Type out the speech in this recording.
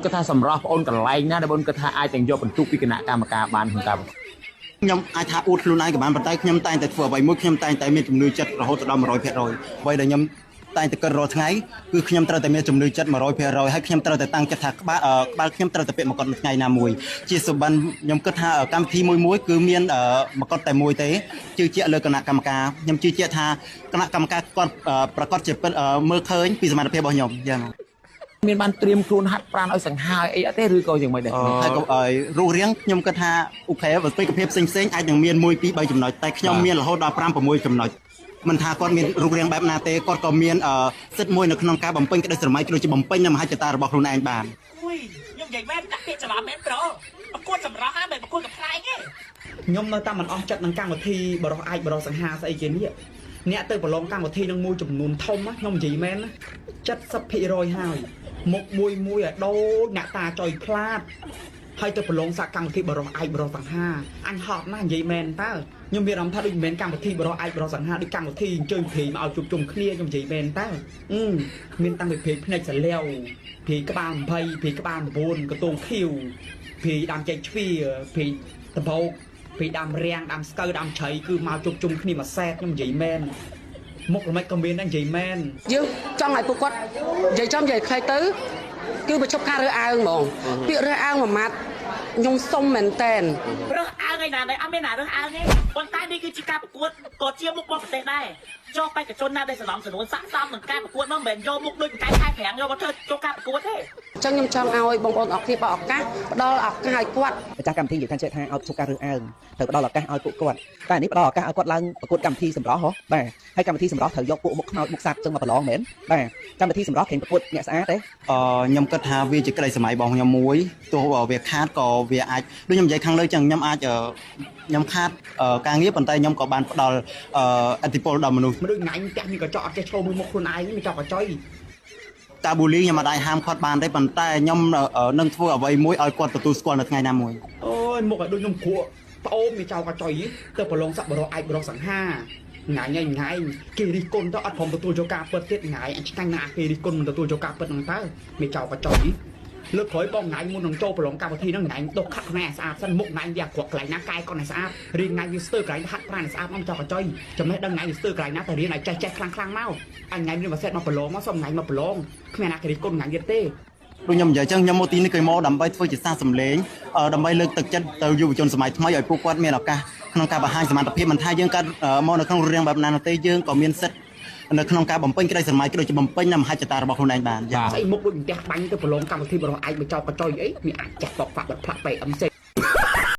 គាត់ថាសម្រស់បងអូនកន្លែងណាដែលបងគាត់ថាអាចទាំងយកបន្ទុកពីគណៈកម្មការបានក្នុងការ ខ្ញុំអាចថាអួតខ្លួនឯងក៏បានប៉ុន្តែខ្ញុំតែងតែធ្វើអ្វីមួយខ្ញុំតែងតែមានជំនឿចិត្តរហូតដល់100%អ្វីដែលខ្ញុំតែងតែគិតរាល់ថ្ងៃគឺខ្ញុំត្រូវតែមានជំនឿចិត្ត100%ហើយខ្ញុំត្រូវតែតាំងចិត្តថាក្បាលក្បាលខ្ញុំត្រូវតែពាក់មកុដនៅថ្ងៃណាមួយជាសុបិនខ្ញុំគិតថាកម្មវិធីមួយមួយគឺមានមកុដតែមួយទេជឿជាក់លើគណៈកម្មការខ្ញុំជឿជាក់ថាគណៈកម្មការគាត់ប្រកាសជាពិតមើលឃើញពីសមត្ថភាពរបស់ខ្ញុំយ៉ាង មានបានត្រៀមខ្លួនហាត់ប្រាណឲ្យសង្ហាអីអត់ទេឬក៏យ៉ាងម៉េចដែរ ហើយក៏រូបរាងខ្ញុំគិតថាអូខេបើពេកភាពផ្សេងផ្សេងអាចនឹងមាន1 2 3ចំណុចតែខ្ញុំមានរហូតដល់5 6ចំណុចមិនថាគាត់មានរូបរាងបែបណាទេគាត់ក៏មានសិទ្ធិមួយនៅក្នុងការបំពេញក្តីស្រមៃដូចជាបំពេញនៅមហិច្ឆតារបស់ខ្លួនឯងបាន អូយខ្ញុំនិយាយមែនដាក់ពាក្យច្រឡំមែនប្រូប្រកួតសម្រស់ហើយមិនប្រកួតកំប្លែងទេ ខ្ញុំនៅតែមិនអស់ចិត្តនឹងកម្មវិធីបរោះអាចបរោះសង្ហាស្អីគេនេះអ្នកទៅប្រឡងកម្មវិធីនឹងមួយចំនួនធំខ្ញុំនិយាយមែន70%ហើយមុខមួយមួយឲ្យដូចអ្នកតាចុយផ្លាតហើយទៅប្រឡងសាកកម្មវិធីបរោះឯកបរោះសង្ហាអញហត់ណាស់និយាយមែនតើខ្ញុំមានអារម្មណ៍ថាដូចមិនមែនកម្មវិធីបរោះឯកបរោះសង្ហាដូចកម្មវិធីអញ្ជើញព្រាយមកឲ្យជួបជុំគ្នាខ្ញុំនិយាយមែនតើមានតាំងពីព្រាយភ្នែកសាលាវព្រាយក្បាល20ព្រាយក្បាល9កតងខៀវព្រាយដើមចេកជ្វាព្រាយដបោកព្រាយដើមរាំងដើមស្កូវដើមជ្រៃគឺមកជួបជុំគ្នាមួយសែតខ្ញុំនិយាយមែនមុខល្មិចក៏មានដែរនិយាយមែន យើងចង់ឲ្យពួកគាត់និយាយចំនិយាយខ្លីទៅគឺបញ្ឈប់ការរើសអើងហ្មងពាក្យរើសអើងមួយម៉ាត់ខ្ញុំសុំមែនតែន រើសអើងឯណាអត់មានណារើសអើងទេប៉ុន្តែនេះគឺជាការប្រកួតក៏ជាមុខរបស់ប្រទេសដែរចុះបេក្ខជនណាដែលសំណងចំនួនស័ក្តិសមនឹងការប្រកួតនោះមិនមែនយកមុខដូចកែខែប្រាំងយកមកធ្វើចូលការប្រកួតទេ អញ្ចឹងខ្ញុំចង់ឲ្យបងប្អូនអរគ្នាបើឱកាសផ្ដល់ឱកាសឲ្យគាត់ ម្ចាស់កម្មវិធីនិយាយថាចេះថាឲ្យឈប់ការរើសអើងត្រូវផ្ដល់ឱកាសឲ្យពួកគាត់តែនេះផ្ដល់ឱកាសឲ្យគាត់ឡើងប្រកួតកម្មវិធីសម្រស់ហ៎បាទហើយកម្មវិធីសម្រស់ត្រូវយកពួកមុខខ្មោចមុខសត្វចឹងមកប្រឡងមែនបាទកម្មវិធីសម្រស់គេប្រកួតអ្នកស្អាតទេ អឺខ្ញុំគិតថាវាជាក្តីសម័យរបស់ខ្ញុំមួយទោះវាខាតក៏វាអាចដូចខ្ញុំនិយាយខាងលើចឹងខ្ញុំអាចខ្ញុំខាតការងារប៉ុន្តែខ្ញុំក៏បានផ្ដល់អធិពលដល់មនុស្ស មិនដូចងាញ់ផ្ទះមានកញ្ចក់អត់ចេះឈោមួយមុខខ្លួនឯងមានកញ្ចក់កញ្ចុយ កាប៊ូលីខ្ញុំមិនអាចហាមគាត់បានទេប៉ុន្តែខ្ញុំនឹងធ្វើអ្វីមួយឲ្យគាត់ទទួលស្គាល់នៅថ្ងៃណាមួយ អូយមុខឲ្យដូចនំគ្រក់ប្អូនមានចៅកញ្ចុយទៅប្រឡងស័កបរោះឯកបរោះសង្ហាថ្ងៃថ្ងៃគេរិះគន់ទៅអត់ព្រមទទួលយកការពិតទៀតថ្ងៃអញឆ្ងាញ់ណាស់គេរិះគន់មិនទទួលយកការពិតហ្នឹងតើមានចៅកញ្ចុយលើកក្រោយបងថ្ងៃមុននឹងចូលប្រឡងកម្មវិធីហ្នឹងថ្ងៃដុសខាត់ខ្លួនឯងស្អាតសិនមុខថ្ងៃវាអាក្រក់កន្លែងណាកែគាត់ឲ្យស្អាតរៀនថ្ងៃវាស្ទើរកន្លែងហាត់ប្រាណឲ្យស្អាតមកចោលកញ្ចុយចំណេះដឹងថ្ងៃវាស្ទើរកន្លែងណាតែរៀនឲ្យចេះចេះខ្លាំងខ្លាំងមកអញថ្ងៃមានមួយសេតមកប្រឡងមកសុំថ្ងៃមកប្រឡងគ្មានណាគេរិះគន់ថ្ងៃទៀតទេ ដូចខ្ញុំនិយាយចឹងខ្ញុំមកទីនេះគឺមកដើម្បីធ្វើជាសារសម្លេងដើម្បីលើកទឹកចិត្តទៅយុវជនសម័យថ្មីឲ្យពួកគាត់មានឱកាសក្នុងការបង្ហាញសមត្ថភាពមិនថាយើងកើតមកនៅក្នុងរូបរាងបែបណានោះទេយើងក៏មានសិទ្ធិនៅក្នុងការបំពេញក្តីស្រមៃក៏ដូចជាបំពេញនៅមហិច្ឆតារបស់ខ្លួនឯងបាន ស្អីមុខដូចផ្ទះបាញ់ទៅប្រឡងកម្មវិធីបរោះឯកមកចោលកញ្ចុយអីមានអាចចាស់តកហ្វាក់បាត់ផ្លាក់ PMC